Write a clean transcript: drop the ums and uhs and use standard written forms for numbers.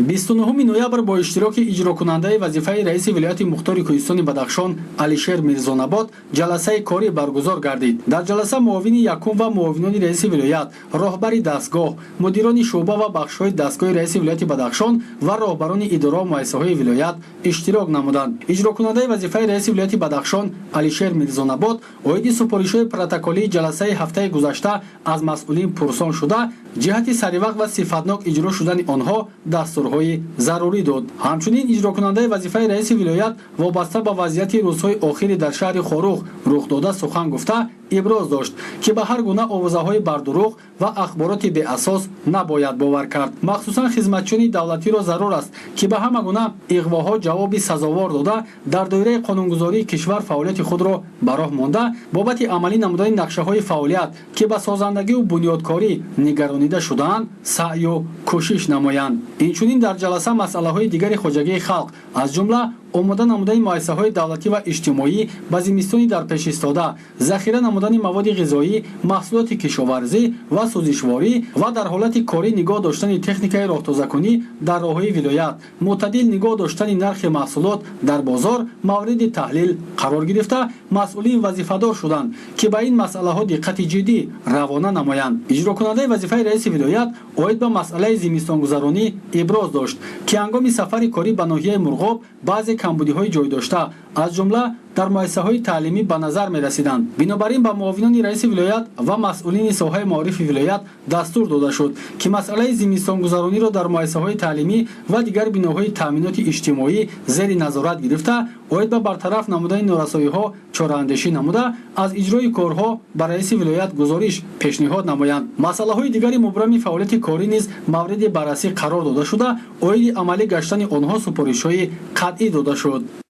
29 ноябр бо иштироки иҷрокунандаи вазифаи раиси вилояти мухтори Кӯҳистони Бадахшон Алишер Мирзонабот ҷаласаи корӣ баргузор гардид. Дар ҷаласа муовини якум ва муовинони раиси вилоят, роҳбари дастгоҳ, мудирони шӯъба ва бахшҳои дастгоҳи раиси вилояти Бадахшон ва роҳбарони идорау муассисаҳои вилоят иштирок намуданд. Иҷрокунандаи вазифаи раиси вилояти Бадахшон Алишер Мирзонабот оиди супоришҳои протоколии ҷаласаи ҳафтаи гузашта аз масъулин пурсон шуда, ҷиҳати саривақт ва сифатнок иҷро шудани онҳо дастурҳои зарурӣ дод. Ҳамчунин иҷрокунандаи вазифаи раиси вилоят вобаста ба вазъияти рӯзҳои охири дар шаҳри Хоруғ рух дода сухан гуфта, иброз дошт, ки ба ҳар гуна овозаҳои бардурӯғ ва ахбороти беасос набояд бовар кард. Махсусан хизматчиёни давлатиро зарур аст, ки ба ҳама гуна иғвоҳо ҷавоби сазовор дода, дар доираи қонунгузории кишвар фаъолияти худро ба роҳ монда, бобати амалӣ намудани нақшаҳои фаъолият, ки ба созандагиву бунёдкорӣ нигаронида шудаанд, саъю кӯшиш намоянд. Инчунин дар ҷаласа масъалаҳои дигари хоҷагии халқ, аз ҷумла омода намудани муассисаҳои давлатӣ ва иҷтимоӣ ба зимистони дар пеш истода, захира намудани маводи ғизоӣ, маҳсулоти кишоварзӣ ва сӯзишворӣ ва дар ҳолати корӣ нигоҳ доштани техникаи роҳтозакунӣ дар роҳҳои вилоят, мӯътадил нигоҳ доштани нархи маҳсулот дар бозор мавриди таҳлил қарор гирифта, масъулин вазифадор шуданд, ки ба ин масъалаҳо диққати ҷиддӣ равона намоянд. Иҷрокунандаи вазифаи раиси вилоят оид ба масъалаи зимистонгузаронӣ иброз дошт, ки ҳангоми сафари корӣ ба ноҳияи Мурғоб баъзе камбудиҳои ҷой дошта, аз ҷумла дар муассисаҳои таълимӣ, ба назар мерасиданд. Бинобар ин ба муовинони раиси вилоят ва масъулини соҳаи маорифи вилоят дастур дода шуд, ки масъалаи зимистонгузарониро дар муассисаҳои таълимӣ ва дигар биноҳои таъминоти иҷтимоӣ зери назорат гирифта, оид ба бартараф намудани норасоиҳо чораандешӣ намуда, аз иҷрои корҳо ба раиси вилоят гузориш пешниҳод намоянд. Масъалаҳои дигари мубрами фаъолияти корӣ низ мавриди баррасӣ қарор дода шуда, оиди амалӣ гаштани онҳо супоришҳои қатъӣ дода шуд.